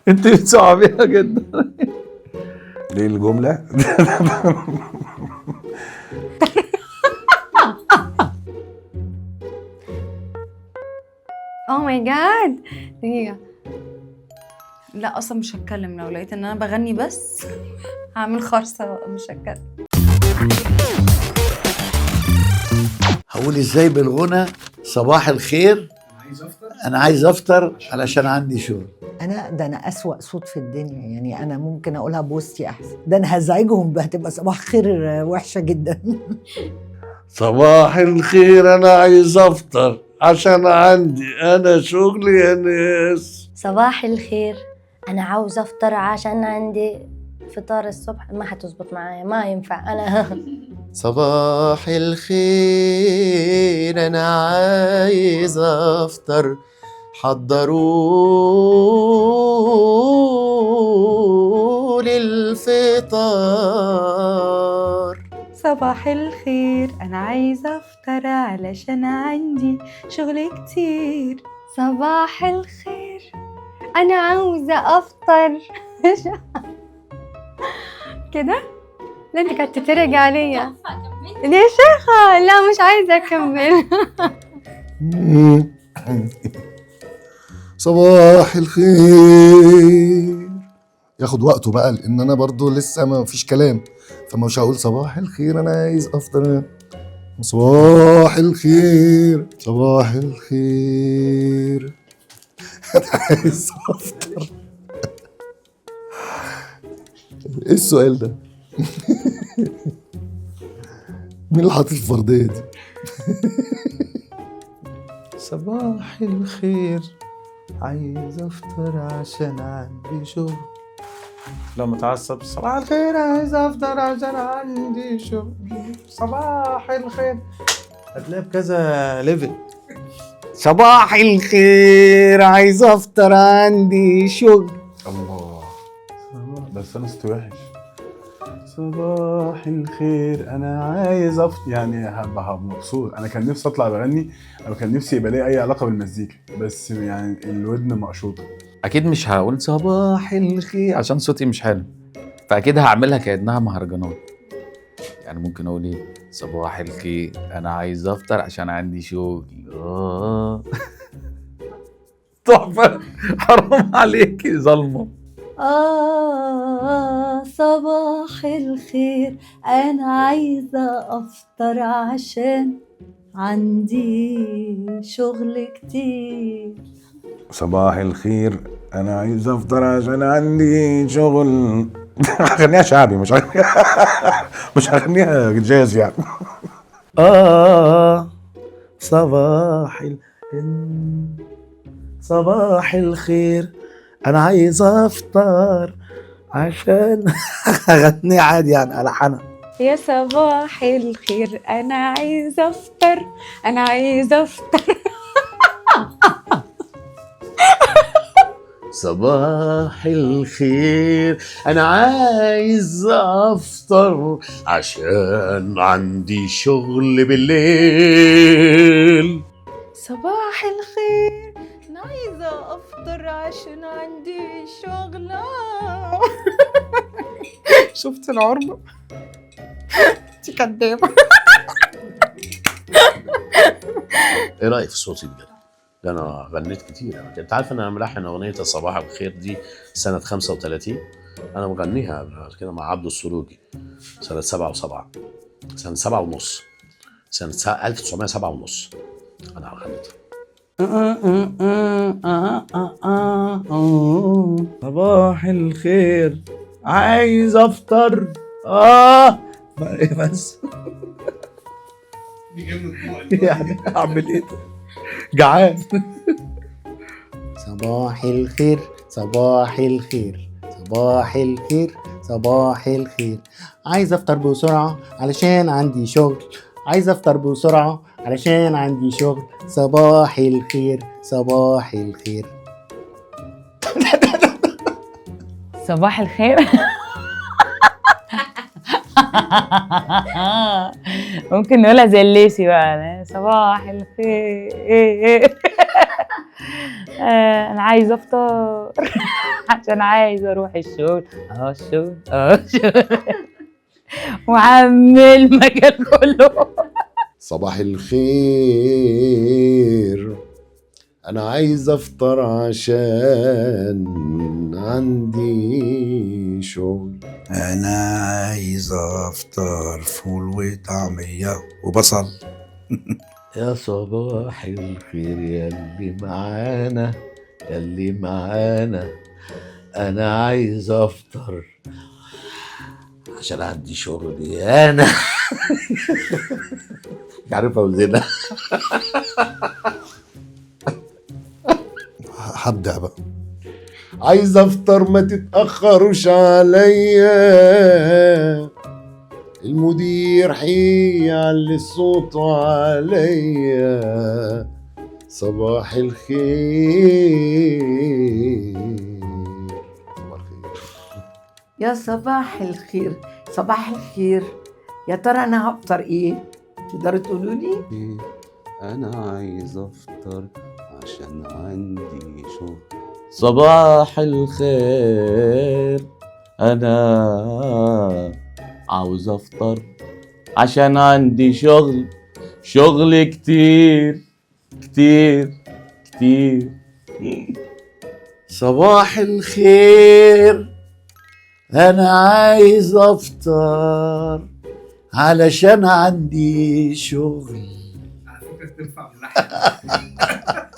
انت بتصعبيها جدا. ليه الجملة؟ oh my God، دقيقة. لا اصلا مش هتكلم، لو لقيت ان انا بغني بس هعمل خرصة، مش هتكلم. هقول ازاي بالغنى صباح الخير انا عايز افطر علشان عندي شغل. انا ده انا اسوأ صوت في الدنيا، يعني انا ممكن اقولها بوستي احسن، ده انا هزعجهم، هتبقى صباح خير وحشة جدا. صباح الخير انا عايز افطر عشان عندي انا شغل يا ناس. صباح الخير انا عاوزه افطر عشان عندي فطار الصبح، ما هتظبط معايا، ما ينفع انا. صباح الخير انا عايز افطر، حضروا لي الفطار. صباح الخير انا عايزه افطر علشان عندي شغل كتير. صباح الخير انا عاوزه افطر كده. لا انت كانت تتريق عليا ليه يا شيخة؟ لا مش عايزه اكمل. صباح الخير ياخد وقته بقى، لان انا برضو لسه ما فيش كلام، فمش هقول صباح الخير انا عايز افطر. صباح الخير، صباح الخير، انا عايز افطر. ايه السؤال ده؟ مين اللي حاطط الفردية دي؟ صباح الخير عايز افطر عشان عندي شغل. لو متعصب صباح الخير عايز افطر عشان عندي شغل، صباح الخير، هتلاقي بكذا level. صباح الخير عايز افطر عندي شغل. الله، بس انا صوتي وحش. صباح الخير انا عايز افطر، يعني هبقى مبسوط. انا كان نفسي اطلع بغني، او كان نفسي يبقى لي اي علاقة بالمزيكا، بس يعني الودن مقشوطه. اكيد مش هقول صباح الخير عشان صوتي مش حلو، فاكيد هعملها كانها مهرجانات. يعني ممكن اقول ايه؟ صباح الخير انا عايز افطر عشان عندي شغل. تحفة، حرام عليكي ظلمه. صباح الخير أنا عايزة أفطر عشان عندي شغل كتير. صباح الخير انا عايز افطر عشان عندي شغل. هغنيها شعبي، مش مش هغنيها جاز يعني. صباح صباح الخير انا عايز افطر عشان اغني عادي يعني الحنها. يا صباح الخير أنا عايزة أفطر، أنا عايزة أفطر. صباح الخير انا عايز افطر عشان عندي شغل بالليل. صباح الخير أنا عايزة أفطر عشان عندي شغل. شفت العربة؟ انت كدابة. ايه رايك في صوتي بجد؟ ده انا غنيت كتير. انا انت عارف ان انا ملحن اغنية صباح الخير دي سنة 35، انا مغنيها قبل كده مع عبده السروجي سنة 7 و7، سنة 7 ونص، سنة 1907 ونص انا غنيتها. صباح الخير عايز افطر. بس يعني اعمل ايه؟ جعان. صباح الخير، صباح الخير، صباح الخير، صباح الخير، عايز افطر بسرعة علشان عندي شغل، عايز افطر بسرعة علشان عندي شغل. صباح الخير، صباح الخير. صباح الخير. ممكن نقولها زي الليسي بقى، صباح الخير. انا عايز افطر عشان عايز اروح الشغل، الشغل الشغل وعم المجال كله. صباح الخير انا عايز افطر عشان عندي شغل. انا عايز افطر فول وطعميه وبصل. يا صباح الخير يا اللي معانا، يا اللي معانا، انا عايز افطر عشان عندي شغل انا. مش عارف اوزنها. هبدع بقى. عايز افطر ما تتاخروش عليا، المدير حيعلي الصوت عليا. صباح الخير. صباح الخير. يا صباح الخير، صباح الخير، يا ترى انا هفطر ايه؟ تقدروا تقولوا لي؟ انا عايز افطر عشان عندي شغل. صباح الخير انا عاوز افطر عشان عندي شغل، شغل كتير كتير كتير. صباح الخير انا عايز افطر علشان عندي شغل. على فكرة تنفع ملحن.